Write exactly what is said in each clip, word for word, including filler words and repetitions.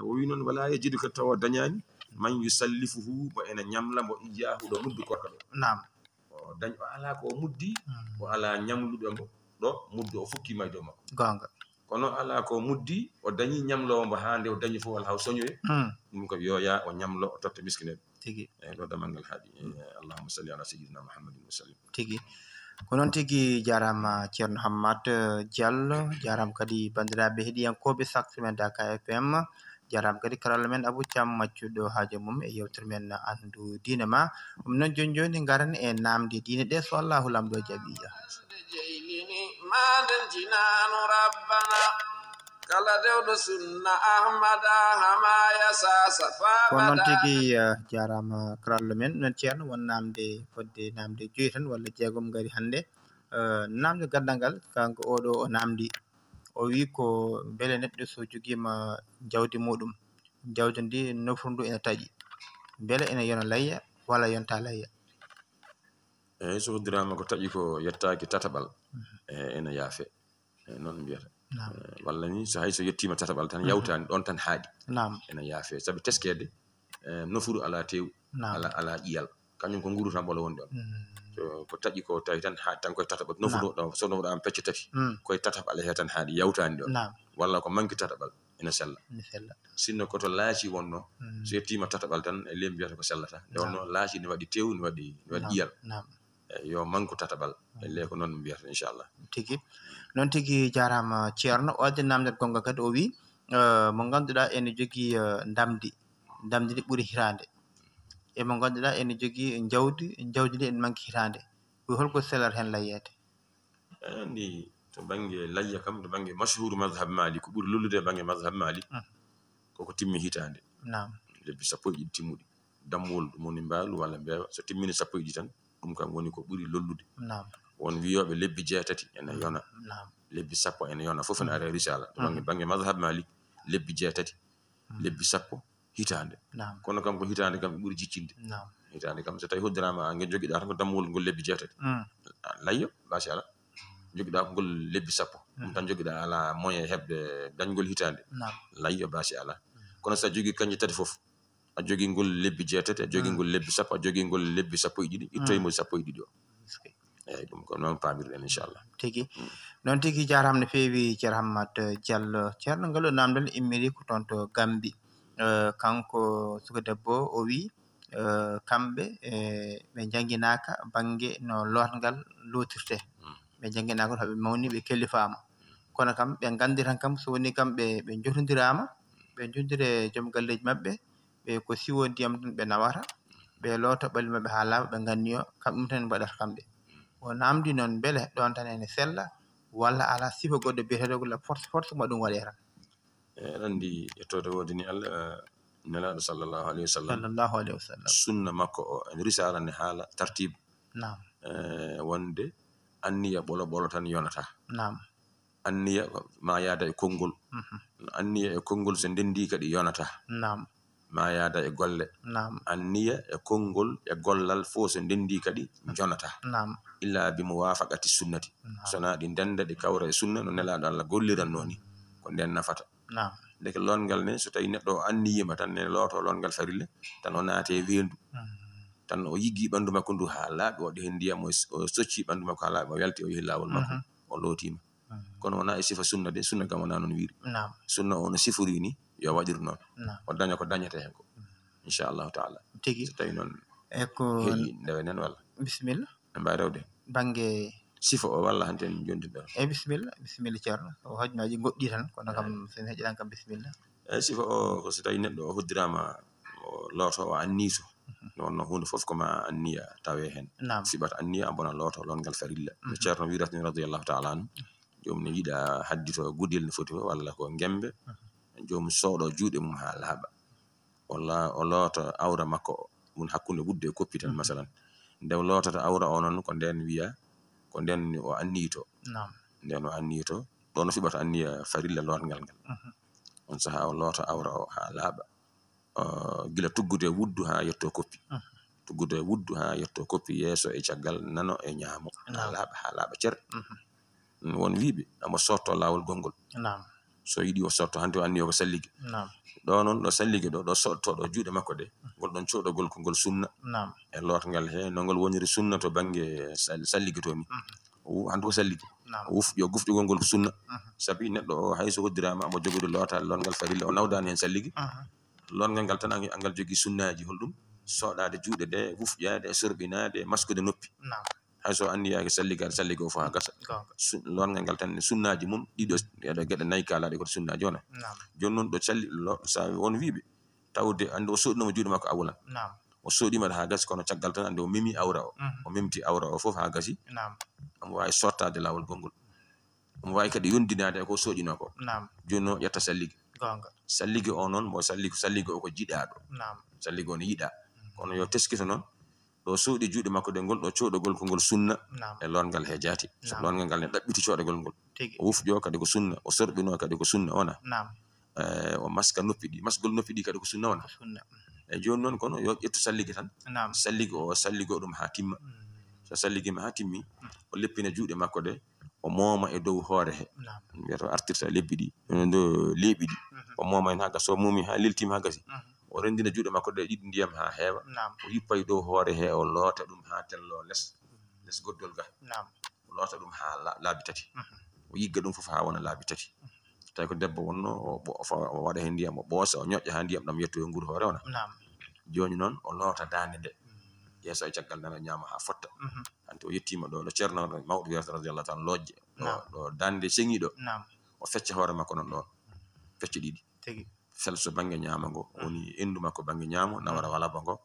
O wi noon, "Wala yajidu," kadi tawa o dañaani, "man yusallifuhu," mo ena ñamla mo, "iyyahu," ɗo muddu korka ɗo. Naam. O dañ, o alaa ko o muddi, Mm. o alaa ñamluɗo mo ɗo muddu o fukkiima e dow makko. Goonga. Kono alaa ko o muddi, o dañi ñamloowo mo haa nde o dañi fof, walla haa o soñoyi. Mm. Ɗum ko yo yaa o ñamlo, o totta miskineeɓe. Tigi. Eyi, ɗo damal ngal haaɗi. Eyi, allahumma salli ala sayyidina Muhammadin wa sallim. Tigi. Ko noon tigi, jaaraama Ceerno Hammat, eh, Diallo, jaaraama kadi banndiraaɓe heɗiyankooɓe Sak Semaine Dakar F M, jaaraama kadi karalla men Abou Thiam, maccuɗo haajo mum e yeewtere men Anndu Diine Ma. Ɗum noon, jooni jooni, ngaren e naamnde diine ɗe, so Allahu Laamɗo jaɓii. Jeylini, maaden jinaanu Rabbana. Kala dewɗo sunna Ahmada, hama yasa safa. Ko noon bada. Tigi, eh, jaaraama karallo men, noon Ceerno, won naamnde fodde naamnde joyi tan walla jeegom ngari hannde. Eh, naamnde ganndal ngal, kanko oɗo o naamndi. O wi ko mbele neɗɗo so jogiima jawdi muɗum, jawdi ndi nofru ndu ena taƴi, mbele ena yona layya walla yonta layya? Eyi, so uddiraama ko taƴi ko yettaaki tataɓal, Mhm. e, ena yaafe. E, noon mbiyata. Naam. E, walla ni so hay so yettiima tataɓal tan, Mhm. yawtaani ɗoon tan haaɗi. Naam. Ena yaafe. Sabi teskeede, e, nofuru alaa teewu, Naam. alaa, alaa ƴiyal. Kañum ko nguru tan ɓolo woni ɗoon. Mm. So ko taƴi ko tawi tan haaɗi tan koye tataɓal. Nofuru Naam. ɗo, so nofru am pecce tati, Mm. koye tataɓal e he tan haaɗi yawtaani ɗoon. Naam. Walla ko manki tataɓal, ena sella. Ena sella. Sinno ko to laaci wonnoo, Mm. so yettiima tataɓal tan, e leydi mbiyata ko sellata. Nde Naam. wonnoo laaci ne waɗi teewu, ne waɗi, ne waɗi Naam. ƴiyal. Naam. E yo manku tataɓal. E Mm. le ko noon mbiyata, inchallah. Tigi. Noon tigi, jaaraama Ceerno. O addi naamndal gonnga kadi, o wi, eh, mo ngannduɗaa ene jogii, eh, ndamdi. Ndamdi ndi ɓuri hitaande. E mo ngannduɗaa ene jogii jawdi, jawdi ndi ene manki hitaande. Ko holko sellata heen layyeede? Eyi, anndi to bannge layya kam, to bannge mashhuru mazhab Malik, ko ɓuri lollude e bannge mazhab Malik, Mm. koko timmi hitaande. Naam. Lebbi sappo e ɗiɗi timmuɗi. Dammuwol ɗum woni mbaalu walla mbeewa. So timmini sappo e ɗiɗi tan, ɗum kam woni ko ɓuri lollude. Naam. Won wiyooɓe lebbi jeetati ena Mm. yona. Naam. Lebbi sappo ena yona. Fof ene Mm. ari e risala. To bannge, Mm. bannge mazhab Malik, lebbi jeetati, Mm. lebbi sappo, hitaande. Naam. Kono kam ko hitaande kam ɓuri jiccinde. Naam. Hitaande kam so tawi hoddiraama, a nge jogiɗaa tan ko dammuwol ngol lebbi jeetati. Mm. A, layyo, baasi alaa. Jogiɗaa ko ngol lebbi sappo. Ɗum Mm. tan jogiɗaa, alaa moyen heɓde dañgol hitaande. Naam. Layyo, baasi alaa. Mm. Kono so a jogii kañje tati fof, a jogii ngol lebbi jeetati, a jogii Mm. ngol lebbi sappo, a jogii ngol lebbi sappo e ɗiɗi, ittoye Mm. mo sappo e ɗiɗi o. Miskey. Eeyi, ɗum ko noon paamirɗen, inchallah. Tigi. Mm. Noon tigi, jaaraama no feewi, Ceerno Hammat Diallo. Ceerno, ngal ɗo naamndal immiri ko toon to Gambi. Eh, kanko suka debbo o wi, eh, kamɓe, eh, ɓe njannginaaka bannge no lootngal lootirtee. Mm. Ɓe njannginaaka, ɓe mawni, ɓe kellifaama. Kono kam, ɓe nganndi tan kam, so woni kam, ɓe, ɓe njotondiraama, ɓe njotondire joom galleeji maɓɓe, ɓe ko siwo ndiyam tan ɓe nawata, ɓe loota ɓalli maɓɓe haa laaɓa, ɓe nganniyo, kam ɗum tan mbaɗata kamɓe. O naamndi noon, mbele ɗoon tan ene sella, walla alaa sifa goɗɗo biyeteeɗo ko la force, force ma ɗum waɗee tan? E, aɗa anndi, yettoode woodani Allah, eh, Nelaaɗo sallallahu alayhi wa sallam. Sallallahu alayhi wa sallam. Sunna makko o, en risala ne haala tartiib. Naam. Eh, wonde anniya ɓolo ɓolo tan yonata. Naam. Anniya ma yaada e konngol. Mhm. Anniya e konngol so ndenndi kadi yonata. Naam. Ma yaada e golle. Naam. Anniya e konngol e gollal fof so ndenndi kadi jonata. Naam. Illa bi muwafaqati sunnati. Naam. Sona ɗi ndenda, ɗi kawra e sunna no Nelaaɗo Allah golliranno ni, ko nden nafata. Naam. Ndeke lootngal ne, so tawi neɗɗo o anniyiima tan ne looto lootngal farilla, tan o naate e weendu. Mm. Tan o yiggi ɓanndu makko ndu haa laaɓi, o waɗi heen ndiyam, o s-, o socci ɓanndu makko haa laaɓi, o yalti, o yehi laawol makko, Mhm. o lootiima. Mm. Kono wonaa e sifa sunna de, sunna kam wonaa noon wiiri. Naam. Sunna o no sifori ni, yo waɗir noon. Naam. O daña ko dañata heen ko. Mm. Inchallahu taala. Tigi. So tawi noon E ko heƴi ndewe nen walla? Bisimilla. En mbaawi rewde? Bannge sifa o walla hanti en jontinɗo? E bisimilla, bisimilla Ceerno. O hojmaaji goɗɗi tan, kono kam Eyi. so en heƴiran kam bisimilla. Eyi, sifa o ko so tawi neɗɗo o hoddiraama, o looto, o anniyto. Mhm. Nde wonno huunde fof ko ma anniya tawe heen. Naam. Fiɓata anniya, a bona looto, lootngal farilla. No Mhm. Ceerno wiirata ni radiyallahu taala anhu. Joomum ne yiɗa haddito gudel no foti fof, walla ko ngembe. Mhm. Joomum sooɗo juuɗe mum haa laaɓa. O la-, o loota awra makko o, ɗum hakkunde wuddu e koppi tan, Mhm. masalan. Nde o lootata awra o noon, ko nden wiya, ko nden o anniyto. Naam. Nden o anniyto, ɗoon o fiɓata anniya farilla lootngal ngal. Mhm. On sahaa o loota awra o haa laaɓa. O, gila tuggude wuddu haa yetto koppi. Mhm. Tuggude wuddu haa yetto koppi, yeeso e caggal, nano e ñaamo. Haa Naam. laaɓa, haa laaɓa cer. Mhm. Won wiiɓe, amo sootto laawol gonngol. Naam. So yiɗi o sotto, hanti o anni o ko salligi. Naam. Ɗo noon, ɗo salligi ɗo, ɗo sotto ɗo juuɗe makko ɗe, ngol ɗon coɗogol ko ngol sunna. Naam. E lootngal he, no ngol woniri sunna to bannge sal-, salligi to ni. Mhm. O wu-, hanti ko salligi. Naam. O wuf-, yo gufɗugol ngol ko sunna. Mhm. Sabi neɗɗo o, hay so hoddiraama, omo jogude lootaade lootngal farilla, o nawdaani heen salligi. Mhm. Lootngal ngal tan, an-, angal jogii sunnaaji, holɗum? Soɗaade juuɗe ɗe, wufƴaade, sorɓinaade, maskude noppi. Naam. Hay so anniyaaki salligaade, salligo fof haa gasa. Goonga. Su-, lootngal ngal tan, sunnaaji mum ɗiɗo, ɗeɗo geɗe nayi kaalaaɗe ko sunnaaji wona. Naam. Jooni noon ɗo calli, lo-, so won wiiɓe, tawde anndi o soɗinooma juuɗe makko awalan. Naam. O soɗiima ɗo haa gasi, kono caggal tan anndi o memi awra o. Mhm. O memti awra o fof haa gasi. Naam. Omo waawi sottaade laawol gonngol. Omo waawi kadi yondinaade e ko soɗinoo ko. Naam. Jooni noon ƴetta salligi. Goonga. Salligi o noon, mo salligi, salligi o ko jiɗaaɗo. Naam. Salligi o ne yiɗaa. Mhm. Kono yo teskito noon, ɗo soɗi juuɗe makko ɗe ngol, ɗo coɗogol ko ngol sunna. Naam. E lootngal he jaati. So Naam. Lootngal ngal ne ɗaɓɓiti coɗogol ngol. Tigi. O wufƴo kadi ko sunna, o sorɓino kadi ko sunna wona. Naam. Eh, o maska noppi ɗi. Masgol noppi ɗi kadi ko sunna wona. Ko sunna. Mhm. E jooni noon kono yo ƴettu salligi tan. Naam. Salligi o, salligo ɗum haa timma. Mhm. So salligi ma haa timmi, Mhm. o leppina juuɗe makko ɗe, o mooma e dow hoore he. Naam. Mbiyata o artirta lebbi ɗi, ndo leeɓi ɗi. Mhm. O mooma heen haa gasa, so moomi haa leltiima haa gasi. Mhm. O renndina juuɗe makko ɗe ɗiɗi ndiyam haa heewa. Naam. O yippa e dow hoore he, o loota ɗum haa telloo les, Mhm. les goddol ga. Naam. O loota ɗum haa la-, laabi tati. Mhm. O yigga ɗum fof haa wona laabi tati. Mhm. Tawi ko debbo wonno, o ɓo-, o fa-, o waɗa heen ndiyam, o ɓoosa, o ñoƴƴa haa ndiyam ɗam yettoyo nguur hoore wona. Naam. Jooni noon, o loota daande nde. Mhm. Yeeso e caggal nana ñaama haa fotta. Mhm. Hanti o yettiima ɗo, ɗo Ceerno mawɗo wiyata radiyallahu ta'ala lojje. Ɗo, Naam. Ɗo daande nde seŋi ɗo. Naam. O fecca hoore makko noon ɗoon. Pecce ɗiɗi. Tigi. Felso bannge ñaamo ngo, Mm. woni enndu makko bannge ñaamo, nawara Mm. walaba ngo,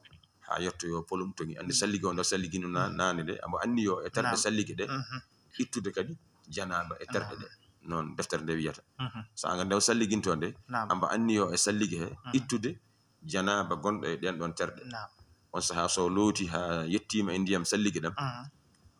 haa yettoyo polum toŋi. Anndi Mm. salligi o, ndo salligi no na-, Mm. naane nde, ambo anniyo e terɗe Naam. salligi ɗe, Mhm. ittude kadi janaaba e terɗe Naam. ɗe. Noon deftere nde wiyata. Mhm. So a ngal nde o salliginto nde, Naam. ambo anniyo e salligi he, Mhm. ittude janaaba gonɗo e ɗeen ɗoon terɗe. Naam. On sahaa so looti haa yettiima e ndiyam salligi ɗam, Mhm.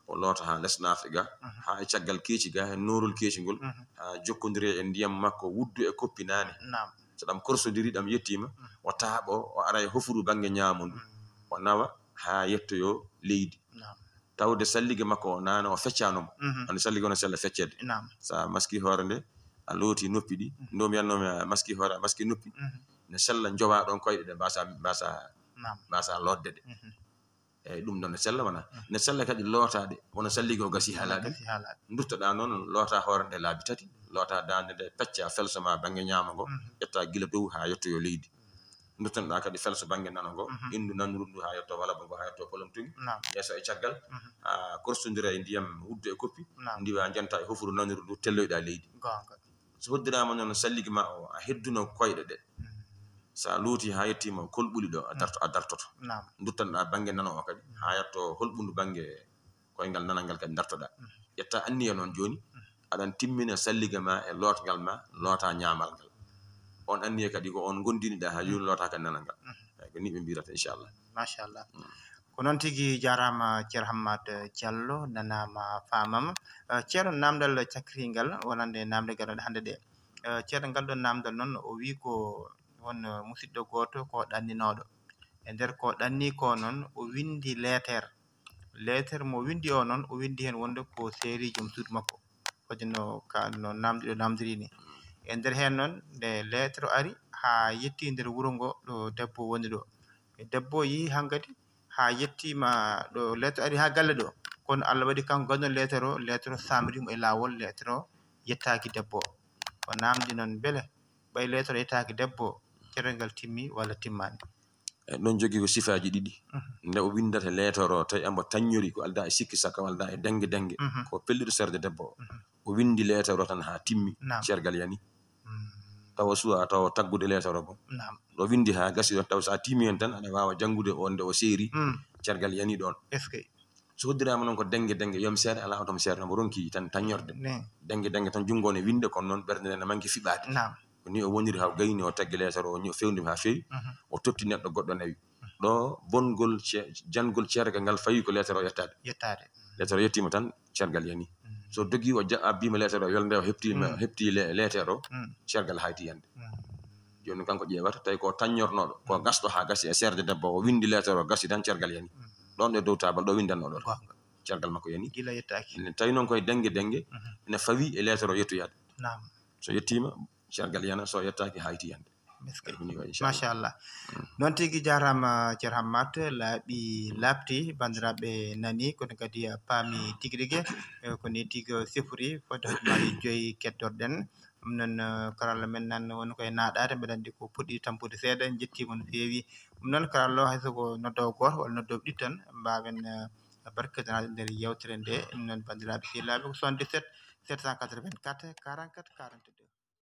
o loota haa les naafɗe ga, Mhm. haa e caggal keeci ga, he noorol keeci ngol, Mhm. haa jokkondiri e ndiyam makko wuddu e koppi naane. Naam. So ɗam korsodiri, ɗam yettiima, Mhm. o taaɓo, o ara e hofuru bannge ñaamo ndu, Mhm. o nawa haa yettoyo leydi. Naam. Tawde sallige makko o naane o feccaano mo. Mhm. Anndi sallige o no sella fecceede. Naam. So a maski hoore nde, a looti noppi ɗi, Mhm. ndoom yannoo mi a maski hoore, a maski noppi, Mhm. ne sella njowaa ɗoon koyɗe ɗe, mbaasaa, mbaasaa, Naam. mbaasaa lootde ɗe. Mhm. Eeyi, ɗum noon ne sella wona. Mhm. Ne sella kadi lootaade, wona sallige o gasi haa Wona laaɓi. gasi haa laaɓi. Nduttoɗaa noon, lootaa hoore nde laabi tati, lootaa daande nde, peccaa felso ma bannge ñaamo ngo, Mhm. ƴettaa gila dow haa yettoyo leydi. Nduttoɗaa kadi felso bannge nano ngo, Mhm. inndu nanuru ndu haa yetto walaba ngo, haa yetto polomtugi. Naam. Yeeso e caggal, Mhm. haa korsondira e ndiyam wuddu e koppi, Naam. ndiwa njantaa e hofuru nanuru ndu, telloyɗaa leydi. Goonga. So hoddiraama noon salligi ma o, a hedduno koyɗe ɗe. Mhm. So a looti haa yettiima kolɓuli ɗo, a darto-, a dartoto. Naam. Nduttanɗaa bannge nano o kadi, haa yetto holɓundu bannge koyngal nanal ngal kadi dartoɗaa. Mhm. Ƴetta anniya noon jooni, Mhm. aɗan timmina sallige ma e lootngal ma, loota ñaamal ngal. On anniya kadi ko on ngondiniɗaa haa jooni, Mhm. loota kadi nanal ngal. Mhm. Eeyi, ko nii ɓe mbirata, inchallah. Machallah. Mm. Ko noon tigi, jaaraama Ceerno Hammat Diallo, nanaama, faamaama. Eh, Ceerno, naamndal cakkitingal wonande naamnde ngal hannde ɗe. Eh, Ceerno, ngal ɗoon naamndal noon, o wii ko won, eh, musidɗo gooto ko ɗanninooɗo. E nder ko ɗanni ko noon, o winndi leeter. Leeter mo winndi o noon, o winndi heen wonde ko seeri joom suudu makko. Fodde no ka, no naamndiɗo naamndiri ni. E nder heen noon, nde leeter o ari haa yettii nder wuro ngo ɗo debbo woni ɗo. E debbo o yii hankadi haa yettiima ɗo leeter o ari haa galle ɗo. Kono Allah waɗi kanko ganndo leeter o, leeter o saamri mo e laawol, leeter o yettaaki debbo o. O naamndi noon mbele ɓay leeter o yettaaki debbo o, cere ngal timmi walla timmaani? E ɗon jogii ko sifaaji ɗiɗi. Mhm. Nde o winndata leeter o, tawi ambo taññori ko aldaa e sikki sakka, aldaa e dennge dennge, Mhm. ko pelliɗo seerde debbo o. Mhm. O winndi leeter o tan haa timmi, Naam. cergal yani. Mm. Tawa suwaa tawa taggude leeter o boom. Naam. Ɗo winndi haa gasi ɗon, tawa so a tiimi heen tan, aɗa waawa janngude o nde o seeri, Mm. cergal yani ɗoon. Est-ce que? So hoddiraama noon ko dennge dennge, yo mi seere, alaa oto mi seere, omo ronki tan taññorde. Ne. Dennge dennge tan, junngo ne winnda, kono noon ɓernde nde ne manki fiɓaade. Naam. Ko nii o woniri haa o gayni, o taggi leeter o, o ño-, fewndi haa feewi, Mhm. o totti neɗɗo goɗɗo nawi. Mhm. Ɗo bonngol ce-, janngol cergal ngal fawi ko leeter o yettaade. Yettaade. Leeter o yettiima tan, cergal yani. Mhm. So dogii o ja-, abbiima leeter o, yolnde o heɓtiima, Mhm. heɓtii le-, leeter o, Mhm. cergal hayti yande. Mhm. Jooni kanko ƴeewata, tawi ko taññornooɗo, ko Mhm. gasɗo haa gasi e seerde debbo o, winndi leeter o, gasi tan, cergal yani. Mhm. Ɗoon e dow taabal ɗo winndanno ɗo. Goonga. Cergal makko yani. Gila yettaaki. Ene tawi noon koye dennge dennge, Mhm. ene fawi e leeter o yettoyaade. Naam. So yettiima, Senegal yana, so yettaaki Haiti yande. Machallah. Noon tigi, jarama Ceer Hammat, laaɓi laaɓti, banndiraaɓe nani, kono kadi a paami tigi rigi. Ko ni tigi o sifori, fodde hojomaaji joyi kettorɗen. Ɗum noon, karalla men nan woni koye naaɗaade, mbeɗa anndi ko puɗɗi tampude seeɗa, en njettiima no feewi. Ɗum noon, karalla o, hay so ko noddoowo gooto walla noddooɓe ɗiɗi tan, mbaawen barkidanaade nder yeewtere nde. Ɗum noon, banndiraaɓe sehilaaɓe, ko soixante-dix-sept sept cent quatre-vingt-quatre quarante-quatre quarante-deux.